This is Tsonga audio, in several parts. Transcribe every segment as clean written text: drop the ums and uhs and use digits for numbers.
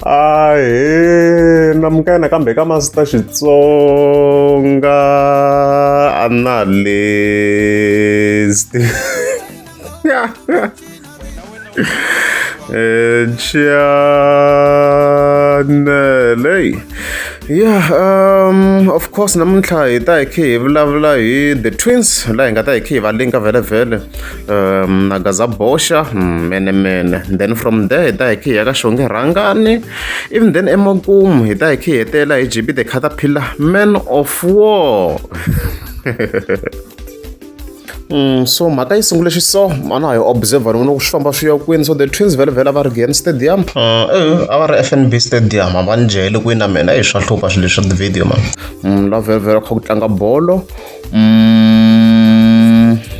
Ahee namukela nakambe ka Master Xitsonga Analyst channel yeah of course namuntlha hi ta hi khe hi vulavula hi the twins laha hi nga ta hi khe hi va linka vhele vhele na Gaza Boxa mene mene then from there hi ta hi khe hi ya ka Xonge Rhangani even then emakumu hi ta hi khe hi hetelela hi JB the Caterpillar Man of War so mhaka yi sungule xiso a na ha yi observe ni vona ku swi famba swi ya kwini so the twins vhele vhele a va ri Giyani Stadium a va ri F_N_B Stadium a va ni jahele kwini na mina eyi swa hlupha swilo leswi swa ti-video man la vhele vhele kha ku tlanga bolo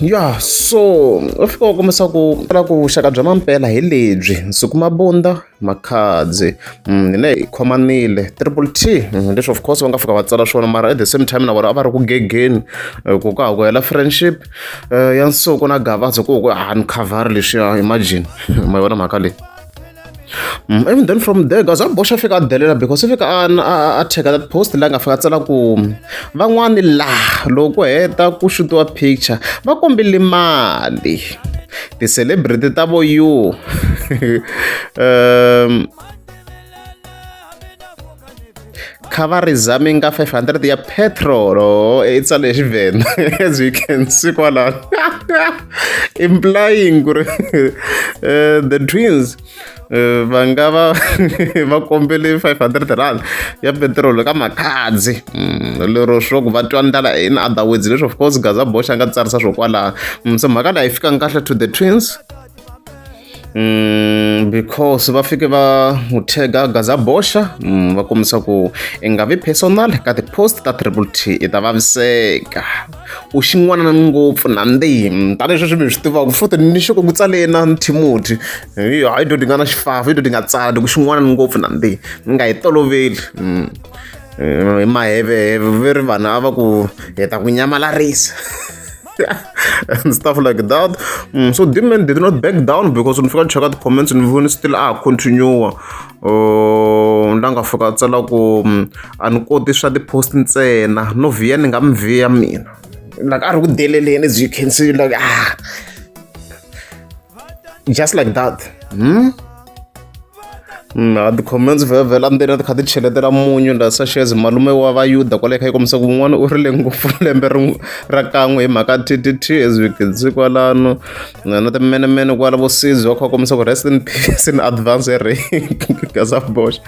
ya so va fika va kombisa ku la ku vuxaka bya mampela hi lebyi Nsuku Mabunda Makhadzi hina hi khomanile triple T leswi of course va nga fika va tsala swona mara at the same time na vona a va ri ku gegeni ku ka ha ku hela friendship ya Nsuku na Gavaza ku ku a ni khavhari leswiya imagine ma yi vona mhaka leyi. Even then from there Gaza boxa fika a delela because i fika a tag that post laha nga fika a tsala ku van'wani laha loko ku heta ku xutiwa picture va kombile mali ti-celebrity ta vo you kha va ri zaminga 500 ya petrol i tsale hi Xivhenda as you can see kwalano implying ku ri the twins va nga va va kombele 500 rand ya petiroli ka Makhadzi lero swo ku va twa ndlala in other words leswi of course Gaza Boxa a nga tsarisa swo kwalano se mhaka leyi a yi fikanga kahle to the twins. Because va fike va n'wi tag-a Gaza Boxa va kombisa ku i nga vi personal ka ti-post ta Triple T i ta vaviseka u xin'wana ngopfu nandzihi tanihi sweswi mi swi tivaka futhi ni xo ku ku tsale na Timothy hayi dodi nga na xifafa i dodi nga tsala ku xin'wana ngopfu nandzihi mi nga yi toloveli hi maheveheve ve ri vanhu a va ku hi ta ku nyamalarisa. And stuff like that. So the man did not back down because ni fika ni cheka ti-comments ni vone still a ha continue la nga fika a tsala ku a ni koti swa ti-post ntsena no vhiya ni nga mi vhiya mina like a ri ku deleleni as you can see like ah just like that? Na ti-comments vhele endzeni a ti kha ti cheletela munyu la such as malume wa vayuda kwale kha yi kombisa ku un'wana u rile ngopfu lembe rin'we ra kan'we hi mhaka T_T_T as we can see kwalano na timenemene kwala vo Sizwe va kha va kombisa ku rest in peace in advance hi Ray Gaza Boxa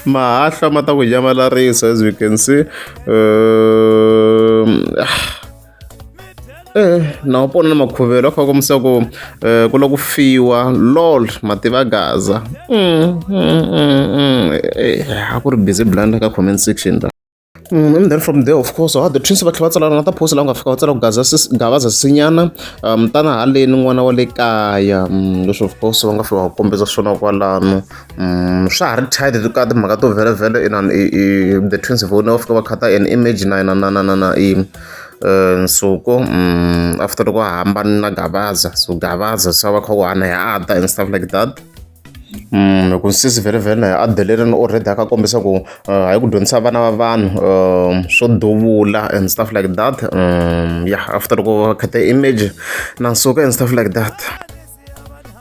mahahla ma ta ku nyamalarisa as we can see na wu pona na makhuvelo a kha a kombisa ku ku lava ku fiwa lol mativa gaza a ku ri busy blind ka comment section la. And then from there of course the twins va tlhela va tsala na ta post laha ku nga fika va tsala ku gaza gavaza sinyana tana haleni n'wana wa le kaya leswi of course va nga fika va kombisa swona kwalano swa ha ri tight ka timhaka to vhelavhele inani i the twins vona va fika va khata an image na na na na na na i Nsuku after loko a hambane na Gavaza so Gavaza se va kha ku hana hi a ta and stuff like that. Loko sesi vhele na a delelini already a kha a kombisa ku hayi ku dyondzisa vana va vanhu swo duvula and stuff like that ya after loko va khetha image na Nsuku and stuff like that.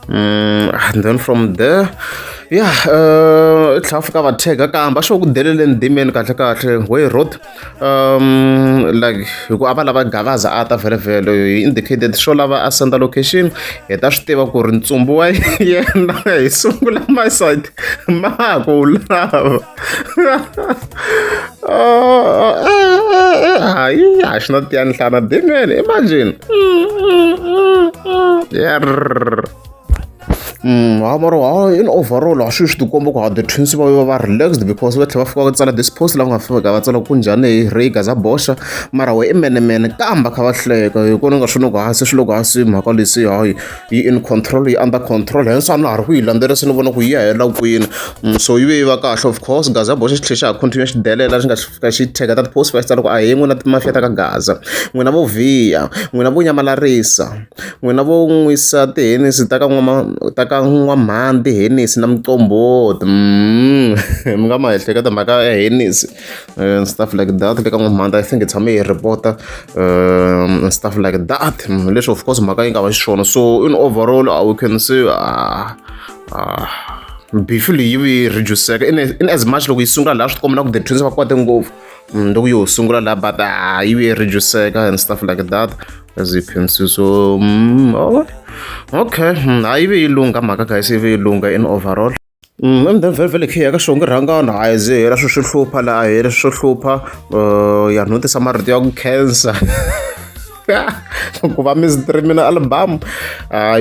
And then from there yeah i tlhela fika va tag kambe a xo ku deleleni dimeni kahle kahle way road like hi ku a va lava gavaza a ta vhele vhele hi indicated swo lava a senda location hi ta swi tiva ku ri ntsumbu wa yena hi sungula my side ma ha ku lava hayi a xi na tiya nhlana dimeni imagine yeah Ha mara ha in overall a swi swi tikomba ku ha the twins va va va relaxed because va tlhela va fika va tsala this post lava nga fika va tsala ku njhani hi Ray Gaza boxa mara we i menemene kambe kha va hleka hi kona nga swi loko hansi swi loko hansi mhaka lesi hayi yi in control yi under control hence a na ha ri ku yi landzelerisa ni vona ku yi ya hela kwini so yi ve yi va kahle of course Gaza boxa xi tlhela xa ha continue xi delela xi nga fika xi tag ta ti-post va xi tsala ku a hi n'wina ti-mafia ta ka Gaza n'wina vo vhiya n'wina vo nyamalarisa n'wina vo nwisa tihenisi ta ka n'wama ta ka. ka N'wamhandi Hennessy na Muqombhoti mi nga ma ehleketa mhaka ya Hennessy and stuff like that le ka N'wamhandi I think hi tshame hi report-a and stuff like that leswi of course mhaka yi nga va xiswona so in overall we can say beef leyi yi reduce-eka in as much loko yi sungula laha swi tikomba na ku the twins va kwate ngopfu loko yo sungula laha but yi vuye reduce-eka and stuff like that as you can see so oh, okay hayi yi ve yi lungha mhaka guys yi ve yi lungha in overall. And then vhele vhele khe ya ka xongi rhangana a hi ze hela swilo swo hlupha laha a hi hela swo hlupha ya no tisa marito ya ku khensa ku va mi streamina album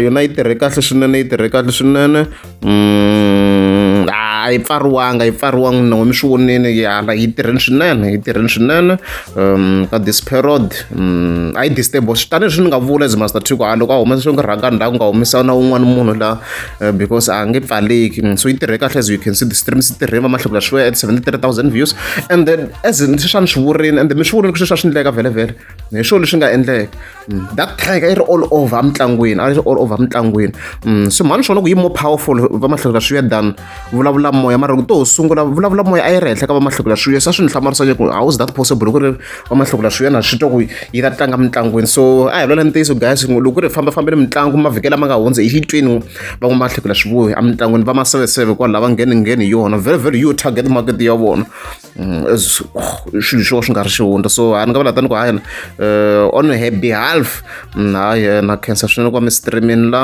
yona yi tirhe kahle swinene yi tirhe kahle swinene a yi pfariwanga yi pfariwanga no mi swi vonini yala yi tirheni swinene yi tirheni swinene ka this period a yi disturb tanihileswi ni nga vula as Master T ku a loko a humesa xongi rhangani laha ku nga humesa na un'wana munhu laha because a nge pfaleki so yi tirhe kahle as you can see the streams yi tirhe va mahlekula swi at 73,000 views and then as sweswi a ni swi vurini and mi swi vonile ku sweswi a swi endleka vhele vhele hi swona leswi nga endleka that track a yi ri all over emitlangwini a yi ri all over emitlangwini so mhani swona ku yi more powerful va mahlekula swiya than vulavula moya mara loko to ho sungula vulavula moya a yi ri henhla ka va mahlekula swiya se a swi ni hlamarisa ku how is that possible ku ri va mahlekula swiya na swi twa ku yi ta tlanga mitlangwini so a hi lwela ntiyiso guys loko ku ri fambafambeni mitlangu mavhiki lama nga hundza hi xitwini va n'wa mahlekula swivuyi emitlangwini va maseveseve kwala va ngheni ngheni hi yona vhele vhele yo target market ya vona as swilo swo swi nga ri xihundla so a ni nga vula tani ku hayi on her behalf hayi na khensa swinene ku va mi streamini la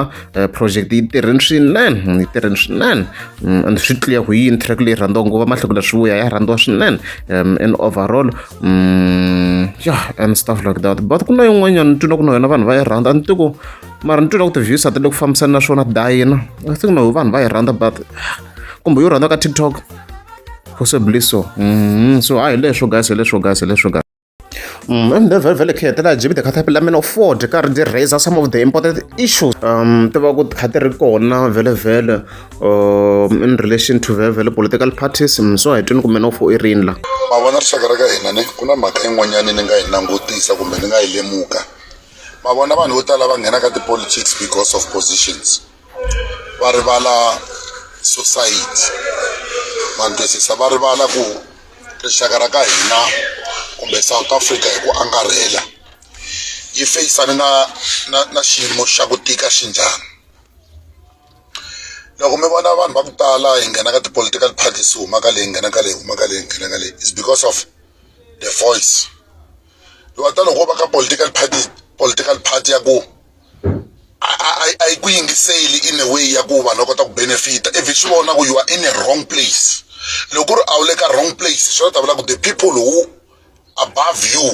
project yi tirheni swinene yi tirheni swinene and swi clear ku yini track leyi rhandziwa ngopfu mahlekula swi vuya ya rhandziwa swinene in overall yeah and stuff like that but ku na yin'wanyana ni twina ku na yona vanhu va yi rhandza a ni tiku mara ni twina ku ti-views a ti le ku fambisana na swona dayina I think no vanhu va yi rhandza but kumbe yo rhandza ka TikTok possibly so so hayi leswo guys hi leswo guys hi leswo guys. And then vhele vhele khe hetelela Jimmy the Caterpillar Man of Ford karhi ndzi raise some of the important issues ti va ku kha ti ri kona vhele vhele in relation to vhele vhele political parties so hi twini ku Man of i rini la. Ma vona rixaka ra ka hina ne ku na mhaka yin'wanyani ni nga yi langutisa kumbe ni nga yi lemuka ma vona vanhu vo tala va nghena ka ti-politics because of positions va rivala society ma ni twisisa va rivala ku rixaka ra ka hina kumbe South Africa hi ku angarhela yi feyisane na na na xiyimo xa ku tika xinjhani loko mi vona vanhu va ku tala hi nghena ka ti-political parties huma ka leyi nghena ka leyi huma ka leyi nghena ka leyi is because of the voice loko ta loko va ka political party political party ya ku a yi ku yingiseli in a way ya ku vanhu va kota ku benefita if swi vona ku you are in a wrong place loko ku ri a wu le ka wrong place swi ta vula ku the people who above you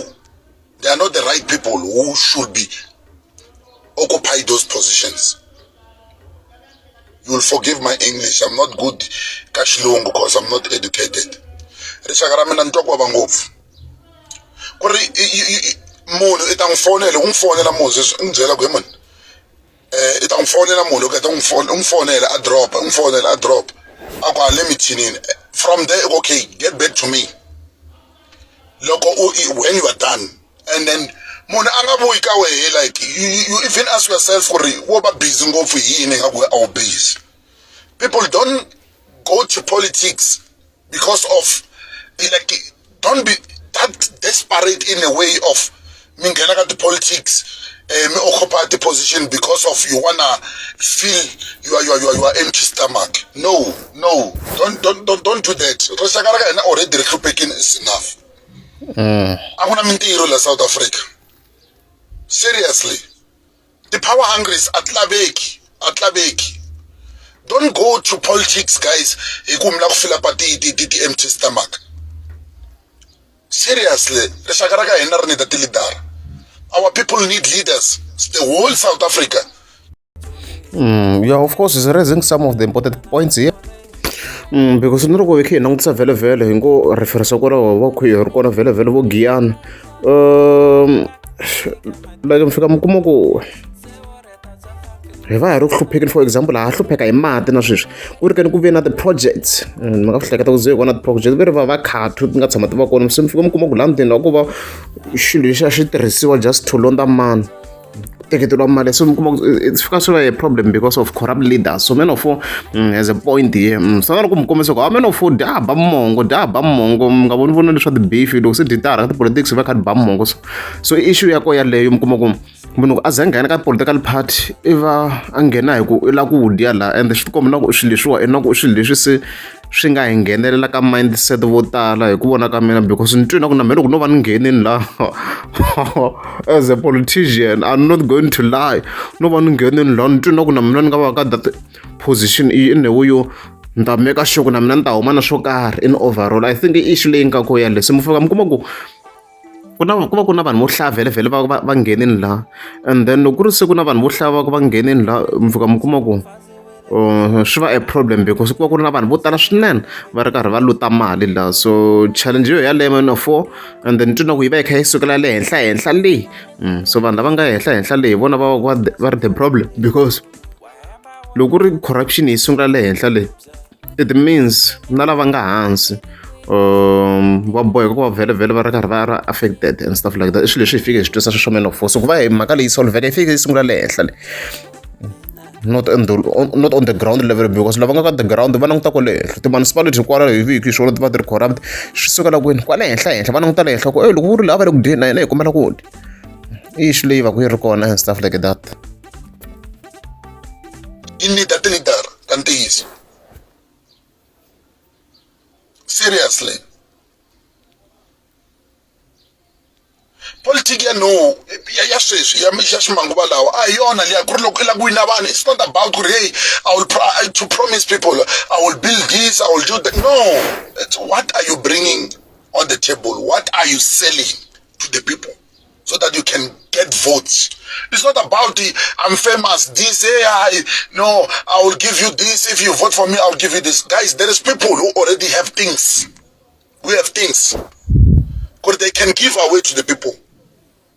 they are not the right people who should be occupy those positions you will forgive my english i'm not good ka xilungu because i'm not educated rixaka ra mina ni twa ku vava ngopfu ku ri munhu i ta n'wi fonela u n'wi fonela munhu sweswi u n'wi byela ku he mani um i ta n'wi fonela munhu loko heta u n'wi fonela a drop u n'wi fonela a drop a ku a le mithinini from there okay get back to me loko u when you are done and then munhu a nga vuyi ka wehe like you even ask yourself ku ri wo va busy ngopfu hi yini nga ku a wu busy people don't go to politics because of like don't be that desperate in a way of mi nghena ka ti-politics mi occupy the position because of you wanna fill your empty stomach. No, no, don't do that. Rixaka ra ka hina already ri hluphekini is enough. A ku na mintirho la South Africa, seriously. Ti-power hungries a ti laveki, a ti laveki. Don't go to politics, guys, hi ku mi lava ku fill up ti-empty stomach. Seriously, rixaka ra ka hina ri need ti-leader. Our people need leaders, the whole South Africa. Yeah, of course, it's raising some of the important points here. Because ni ri ku hi kha hi langutisa vhele vhele hi ngo referensa kwalaho va kha hi ri kona vhele vhele vo giyana like mi fika mi kuma ku hi va hi ri ku hluphekeni. For example, ha hlupheka hi mati na sweswi ku ri keni ku ve na ti-projects mi nga swi hleketa ku ze hi vona ti-project ve ri va va khathu ti nga tshama ti va kona se mi fika mi kuma ku laha mutini wa ku va xilo lexi a xi tirhisiwa just to launder money. Teketeriwa mali, so mi kuma ku swi fika swi va a problem because of corrupt leaders. So Man of Four has a point here. So na loko mi kombisa ku Man of Four dya ba mongo, dya ba mongo, mi nga voni vona leswa ti-beef loko se dyi ta ka ti-politics va kha ti ba mongo. So issue ya kona yaleyo, mi kuma ku munhu a ze a nghena ka political party, i va a nghena hi ku i lava ku dya laha, ende swi tikomba na ku swilo leswiwa i na ku swilo leswi se swi nga hi nghenelela ka mindset vo tala hi ku vona ka mina, because ni twi na ku na mina loko no va ni nghenini laha as a politician, I'm not going to lie, no va ni nghenini laha, ni twi na ku na mina ni nga va ka that position in a way yo ni ta make sure ku na mina ni ta huma na swo karhi. In overall, I think i issue leyi nga ko yaleyo. Se mi fika mi kuma ku ku na ku va ku na vanhu vo hlaya vhele vhele va nghenini laha, and then loko ku ri se ku na vanhu vo hlaya va ku va nghenini laha, mi fika mi kuma ku swi va a problem because ku va ku ri na vanhu vo tala swinene va ri karhi va luta mali laha. So challenge yo yaleyo, Man of Four, and then twi na ku yi va yi kha yi sukela le henhla henhla leyi. So vanhu lava nga henhla henhla leyi, vona va va va ri the problem, because loko ku ri corruption yi sungula le henhla leyi, it means na lava nga hansi va boheka ku va vhele vhele va ri karhi va ri affected and stuff like that. I swilo leswi hi fike hi swi twisa sweswo, Man of Four. So ku va hi mhaka leyi solveka, yi fike yi sungula le henhla le, not on the ground level, because lava nga ka the ground va languta kwale henhla, ti-municipality kwala hi viki swona ti va ti ri corrupt. Swi sukela kwini? Kwale henhla henhla, va languta le henhla ku e loko ku ri lava va le ku dyeni na hina hi kombela ku dya. I issue leyi va ku yi ri kona and stuff like that. Yi need ti-leader ta ntiyiso, seriously. Politiki ya no ya sweswi ya ximanguva lawa a hi yona liya ku ri loko i lava ku wina vanhu, it's not about ku ri, "Hey, I will to promise people I will build this, I will do that." No, it's what are you bringing on the table, what are you selling to the people so that you can get votes. It's not about the "I'm famous, this, hey, I, no, I will give you this. If you vote for me, I'll give you this." Guys, there is people who already have things. We have things. Because they can give away to the people.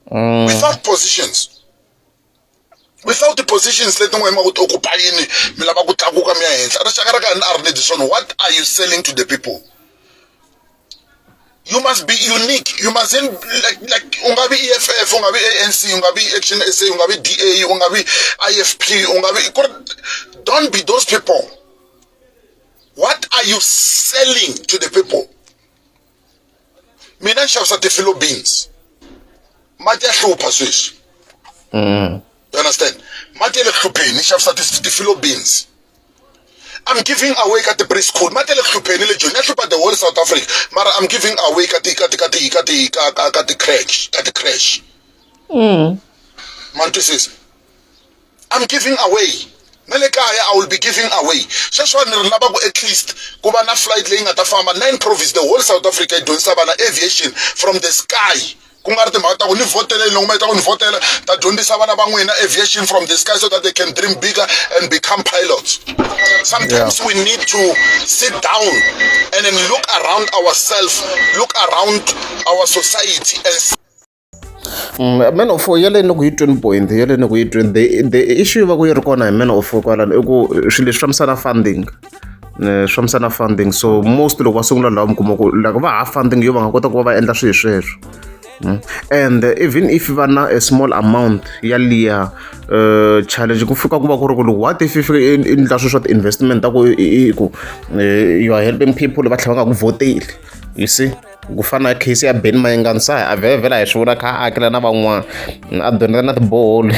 Without positions. Without the positions, let them go occupy yini, mi lava ku tlakuka mi ya henhla. Rixaka ra ka hina a ri need swona. What are you selling to the people? You must be unique. You mustn't like u nga vi EFF, u nga vi ANC, u nga vi Action SA, u nga vi DA, u nga vi IFP, u nga vi, don't be those people. What are you selling to the people? Mina ni xavisa ti-filo beans. Mati ya hlupha sweswi. You understand? Mati ya le ku hlupheni, ni xavisa ti-filo beans. I'm giving away ka ti-preschool. Mati ya le ku hlupheni le Joni, ya hlupha the whole South Africa. Mara I'm giving away ka ti ka ti ka ti ka ti ka ka ka ti-creche, ka ti-creche. Ma ni twisisa? I'm giving away. Na le kaya I will be giving away. Sweswiwani ni ri lava ku at least ku va na flight leyi nga ta famba nine province, the whole South Africa, yi dyondzisa vana aviation from the sky. Ku nga ri timhaka ta ku ni vhotela, loko ma ta ku ni vhotela, ta dyondzisa vana va n'wina aviation from the sky so that they can dream bigger and become pilots. Sometimes we need to sit down and then look around ourselves, look around our society and Man of Four yaleyo ni ku yi tweni point yaleyo, ni ku yi tweni. The issue va ku yi ri kona hi Man of Four kwalano i ku swilo leswi fambisana funding, swi fambisana funding. So most loko va sungula laha, mi kuma ku loko va ha funding yo va nga kota ku va va endla swilo sweswo. And even if va na a small amount ya liya, challenge ku fika ku va ku ri ku loko what if i fika i endla swilo swa ti-investment ta ku i ku you are helping people, va tlhela va nga ku vhoteli, you see? Ku fana na case ya Benny Mayengani, sa a vhele vhele a hi swi vona kha a akela na van'wana, a doneta na tiboholi,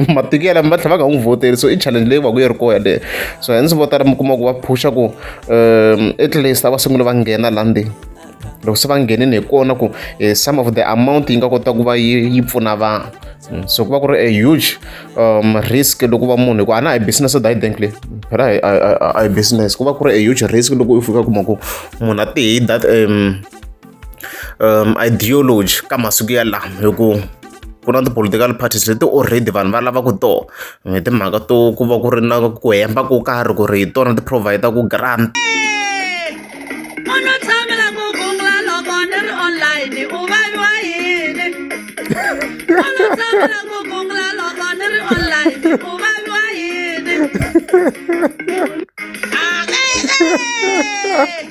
matiko ya lama va tlhela va nga n'wi vhoteli. So i challenge leyi va ku yi ri kona yaleyo. So hence vo tala mi kuma ku va phusha ku at least a va sungule va nghena la ndzeni. Loko se va nghenini, hi kona ku some of the amount yi nga kota ku va yi pfuna vanhu. So ku va ku ri a huge risk loko va munhu, hikuva a na hi business direct leyi phela a hi business. Ku va ku ri a huge risk loko u fika kuma ku munhu a ti hi that ideology ka masiku ya lama, hi ku ku na ti-political parties leti already vanhu va lavaka toho hi timhaka to ku va ku ri na ku hemba ko karhi ku ri hi tona ti provide ku grant. Munhu tshamela ku gungula loko ni ri online, u vaviwa yini? Munhu tshamela ku gungula loko ni ri online, u vaviwa yini? Ah, eh, eh.